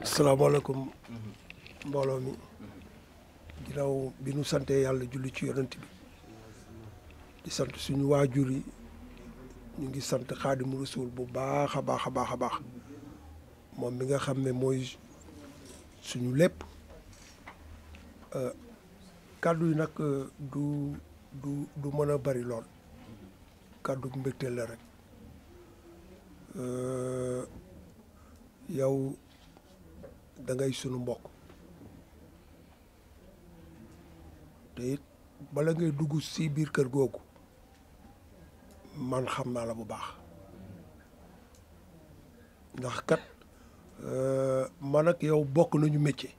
asalaamaaleykum mbooloo mi ginnaaw bi nu sante yàlla julli ci yonent bi di sant suñu waajur yi ñu ngi sant Xaadimu Rasuul bu baax a baax a baax a baax moom mi nga xam ne mooy suñu lépp kàddu yi nag du mën a bari lool kàddu mbégte la rek yow da ngay sunu mbokk te it bala ngay dugg si biir kër googu man xam naa la bu baax ndax kat man ak yow bokk nañu métier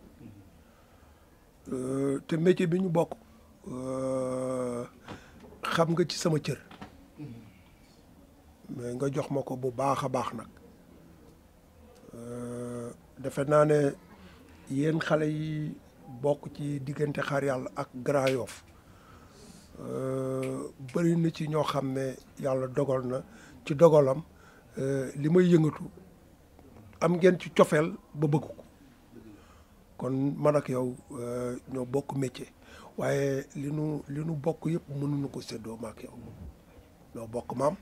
te métier bi ñu bokk xam nga ci sama cër mais nga jox ma ko bu baax a baax nag defe naa ne yéen xale yi bokk ci diggante Xaar Yàlla ak Grand Yoff bëri na ci ñoo xam ne yàlla dogal na ci dogalam li may yëngatu am ngeen ci cofeel ba bëgg ko kon man ak yow ñoo bokk métier waaye li nu bokk yëpp mënuñu ko séddoo ma ak yow ñoo bokk maam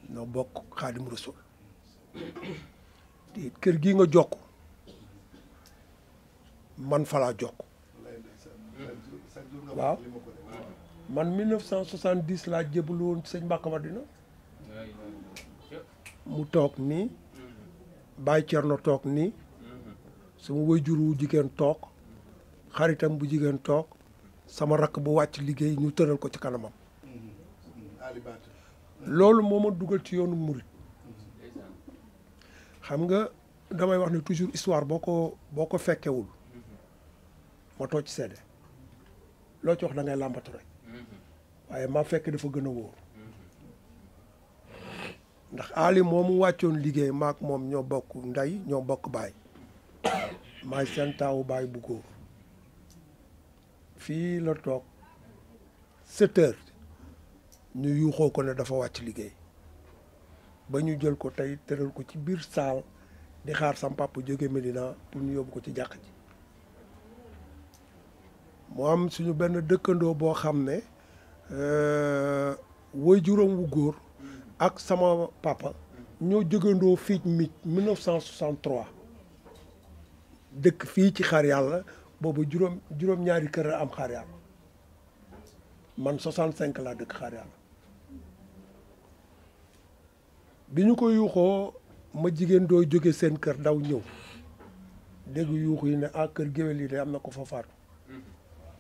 ñoo bokk Xaadimu Rasuul te kër gi nga jokk man fa laa jokk waaw man 1970 laa jébbalu woon sëñ Mbàkke Madina mu toog nii Baay Cerno toog nii sama waajur wu jigéen toog xaritam bu jigéen toog sama rakk bu wàcc liggéey ñu tëral ko ci kanamam loolu moo ma dugal ci yoonu murit xam nga damay wax ne toujours histoire boo ko fekkewul moo too ci seede loo ci wax da ngay làmbatu rek waaye maa fekk dafa gën a wóor ndax Ali moomu wàccoon liggéey maak moom ñoo bokk ndey ñoo bokk baay maay seen taawu baay bu góor fii la toog 7 heures ñu yuuxoo ko ne dafa wàcc liggéey ba ñu jël ko tey tëral ko ci biir saal di xaar sam papa jóge Medina pour ñu yóbbu ko ci jàkk ji mu am suñu benn dëkkandoo boo xam ne woy juróom wu góor ak sama papa ñoo jógandoo fii mi 1963 dëkk fii ci Xaar Yàlla boobu juróom-ñaari kër a am Xaar Yàlla man 65 laa dëkk Xaar Yàlla bi ñu ko yuuxoo ma jigéen doo jóge seen kër daw ñëw dégg yuuxu yi ne kër géwél yi de am na ko fa faatu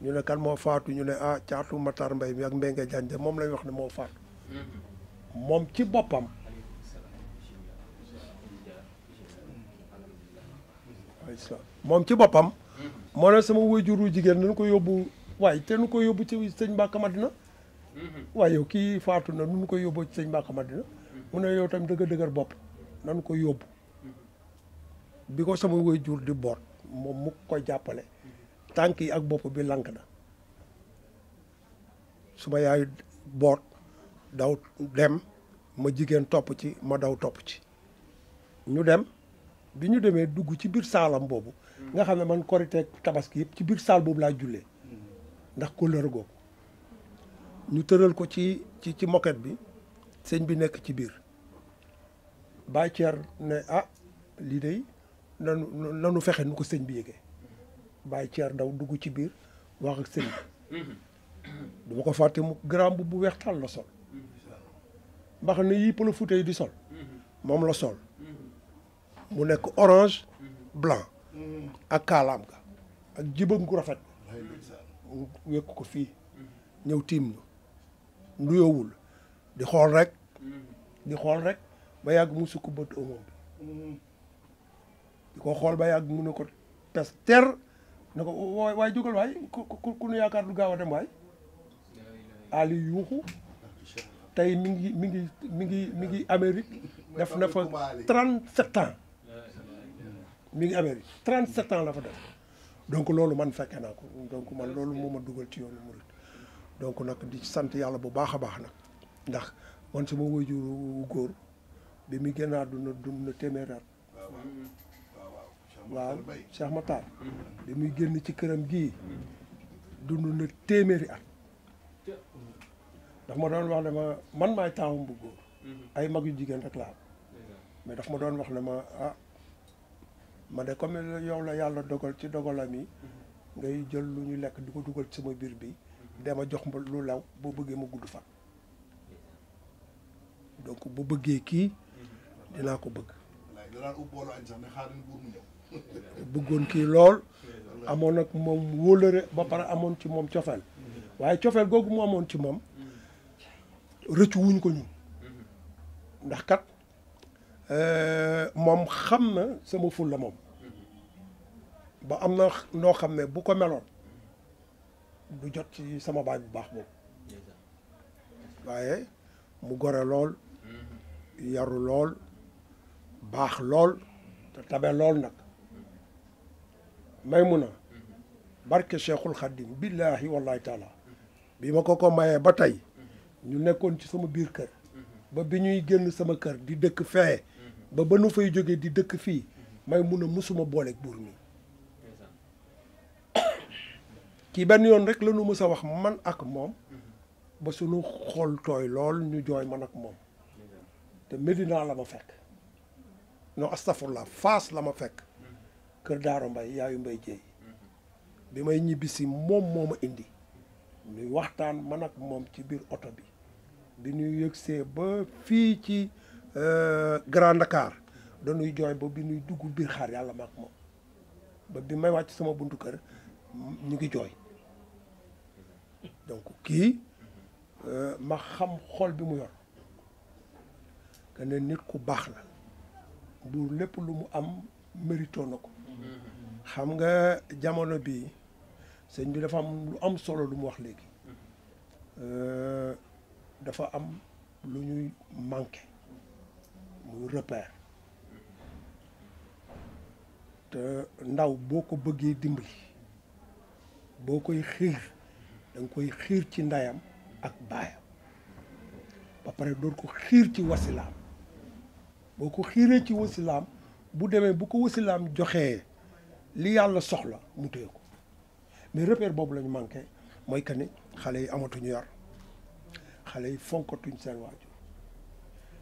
ñu ne kan moo faatu ñu ne caatu Matar Mbay mi ak Mbengue Janje moom lañ wax ne moo faatu moom ci boppam moo ne sama waajuru jigéen nañu ko yóbbu waaye te nu ko yóbbu ci sëñ Mbàkke Madina waaye yow kii faatu na nu ko yóbbu ci sëñ Mbàkke Madina mu ne yow tam dëgër bopp nañu ko yóbbu bi ko sama waajur di boot moom mu ko jàppale tànk yi ak bopp bi lank na suma yaay boot daw dem ma jigéen topp ci ma daw topp ci ñu dem bi ñu demee dugg ci biir saalam boobu nga xam ne man korite tabaski yëpp ci biir saal boobu laa jullee ndax kóllëre googu ñu tëral ko ci moquette bi sëñ bi nekk ci biir Baay Ceer ne lii de nanu fexe nu ko sëñ bi yëgee Baay Ceer ndaw dugg ci biir wax ak sëñ bi duma ko fàtte mu grand bu weex tàll la sol mbax ne yii pël Fuuta yi di sol moom la sol mu nekk orange blanc ak kaalaam ga ak jibam gu rafet wekk ko fii ñëw tiim ñu nuyoowul di xool rek ba yàgg mu sukk bët omoom bi di ko xool ba yàgg mu ne ko pes ter ne ko waay jógal waay ku nu yaakaar du gaaw a dem waay Ali yuuxu tey mi ngi Amérique def na fa 37 ans mi ngi Amérique 37 ans la fa def donc loolu man fekke naa ko donc man loolu moo ma dugal ci yoonu murit donc nag di sant yàlla bu baax a baax nag ndax man sama waajur góor bi mu génn àdduna dund na téeméer at waaw Cheikh Matar bi muy génn ci këram gii dund na téeméeri at daf ma doon wax ne ma man maay taawam bu góor ay mag yu jigéen rek la am mais daf ma doon wax ne ma ah ma de comme yow la yàlla dogal ci dogalam yi ngay jël lu ñu lekk di ko dugal ci sama biir bi dama jox ma lu law boo bëggee ma gudd fan donc bu bëggee kii dinaa ko bëgg bëggoon kii lool amoon nag moom wóolëre ba pare amoon ci moom cofeel waaye cofeel googu mu amoon ci moom rëccu wuñ ko ñun ndax kat moom xam na sama ful la moom ba am na noo xam ne bu ko meloon du jot ci sama baay bu baax boobu waaye mu gore lool yaru lool baax lool te tabe lool nag Maymuna barke Cheikhul Khadim billahi wallahi taala bi ma ko mayee ba tey ñu nekkoon ci sama biir kër ba bi ñuy génn sama kër di dëkk fee ba nu fay jógee di dëkk fii Maymuna musuma booleeg buur mi kii benn yoon rek la nu mës a wax man ak moom ba suñu xol tooy lool ñu jooy man ak moom te Medina la ma fekk non astafurlah Faas la ma fekk kër Daaro Mbay yaayu Mbay Jéey bi may ñibbisi moom moo ma indi ñuy waxtaan man ak moom ci biir oto bi ñuy yëgsee ba fii ci Grand Dakar dañuy jooy ba bi ñuy dugg biir xaar yàlla ma ak moom ba bi may wàcc sama buntu kër ñu ngi jooy donc kii ma xam xol bi mu yor que ne nit ku baax la du lépp lu mu am mérito na ko xam nga jamono bii sëñ bi dafa am lu am solo lu mu wax léegi dafa am lu ñuy manqué muy repère te ndaw boo ko bëggee dimbali boo koy xiir da nga koy xiir ci ndeyam ak baayam ba pare doon ko xiir ci wasilaam boo ko xiiree ci wasilaam bu demee bu ko wasilaam joxee li yàlla soxla mu téye ko mais repère boobu lañu manqué mooy que ni xale yi amatuñu yar xale yi fonkatuñ seen waajur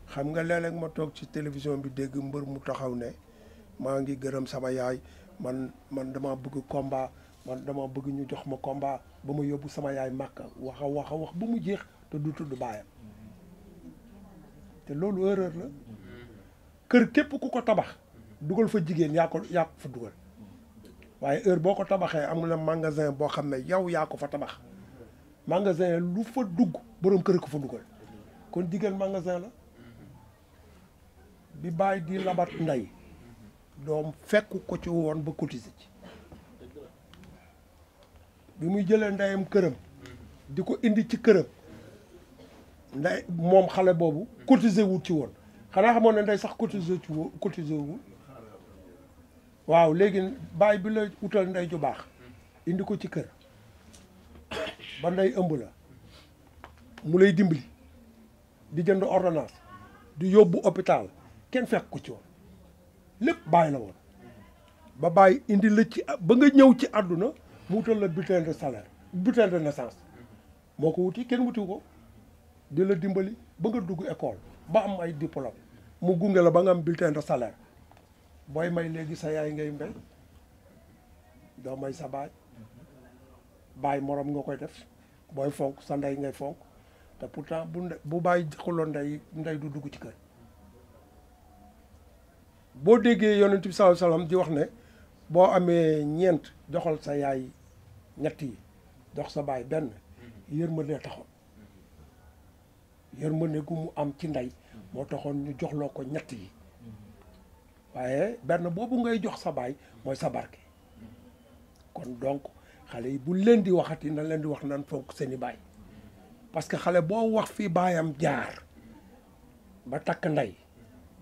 xam nga léeg-léeg ma toog ci télévision bi dégg mbër mu taxaw ne maa ngi gërëm sama yaay man dama bëgg combat man dama bëgg ñu jox ma combat ba ma yóbbu sama yaay màkka wax a wax ba mu jeex te du tudd baayam te loolu erreur la kër képp ku ko tabax dugal fa jigéen yaa ko fa dugal waaye heure boo ko tabaxee am na magasin boo xam ne yow yaa ko fa tabax magasin lu fa dugg boroom kër ko fa dugal kon jigéen magasin la bi bàyyi di labat ndey doom fekk ko ci woon ba cotiser ci bi muy jëlee ndeyam këram di ko indi ci këram ndey moom xale boobu cotiser wut ci woon xanaa xamoon ne ndey sax cotiser wul waaw léegi baay bi la utal ndey ju baax indi ko ci kër ba ndey ëmb la mu lay dimbali di jënd ordonnance di yóbbu hôpital kenn fekk ko ci woon lépp bàyyi la woon ba bàyyi indi la ci ba nga ñëw ci àdduna mu wutal la bulletin de salaire bulletin de naissance moo ko wuti kenn wuti ko di la dimbali ba nga dugg école ba am ay diplôme mu gunge la ba nga am bulletin de salaire booy may léegi sa yaay ngay mbay doo may sa baay morom nga koy def booy fonk sa ndey ngay fonk te pourtant bu bàyyi xuloon ndey du dugg ci kër boo déggee yonent bi sallallahu alayhi wasallam di wax ne boo amee ñeent joxal sa yaay ñett yi jox sa baay benn yërmande taxoon yërmande gu mu am ci ndey moo taxoon ñu joxloo ko ñett yi waaye benn boobu ngay jox sa baay mooy sa barke kon donc xale yi bu leen di waxati na leen di wax naan fonk seeni baay parce que xale boo wax fi baayam jaar ba takk ndey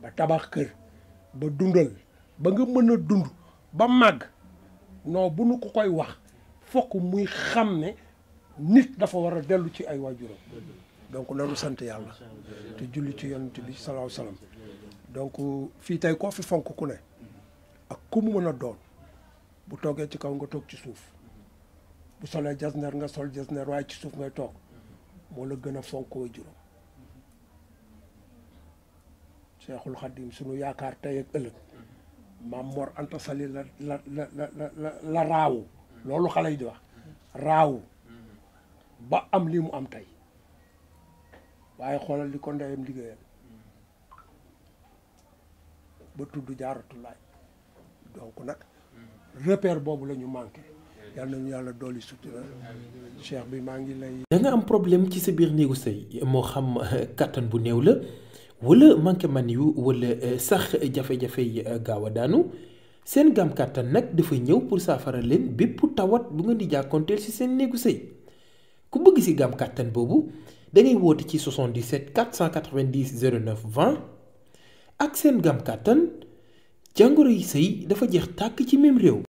ba tabax kër ba dundal ba nga mën a dund ba màgg non bu nu ko koy wax fokk muy xam ne nit dafa war a dellu ci ay waajuram donc nanu sant yàlla te julli ci yonent bi sallallahu alayhi wasallam donc fii tey koo fi fonk ku ne ku mu mën a doon bu toogee ci kaw nga toog ci suuf bu solee jasner nga sol jasner waaye ci suuf ngay toog moo la gën a fonk way juróom. Seexul Xadim sunu yaakaar tey ak ëllëg Maam Mor Anta Sali la raawu loolu xale yi di wax raawu ba am li mu am tey waaye xoolal li ko ndeyam liggéeyal ba tudd Jaaratulaay donc nag repère boobu la ñu manqué yal nañu yàlla dolli sutura. Cheikh bi maa ngi lay. da nga am problème ci sa biir néegu sëy moo xam kattan bu néew la wala manqué man yu wala sax jafe-jafe yi gaaw a daanu seen gaam kàttan nag dafa ñëw pour saafara leen bépp tawat bu nga di jàkkoonteel ci seen néegu sëy ku bëgg ci gaam kàttan boobu da ngay woote ci 77 490 09 20 ak seen gaam kàttan jàngoro yi sëy dafa jeex tàkk ci même réew.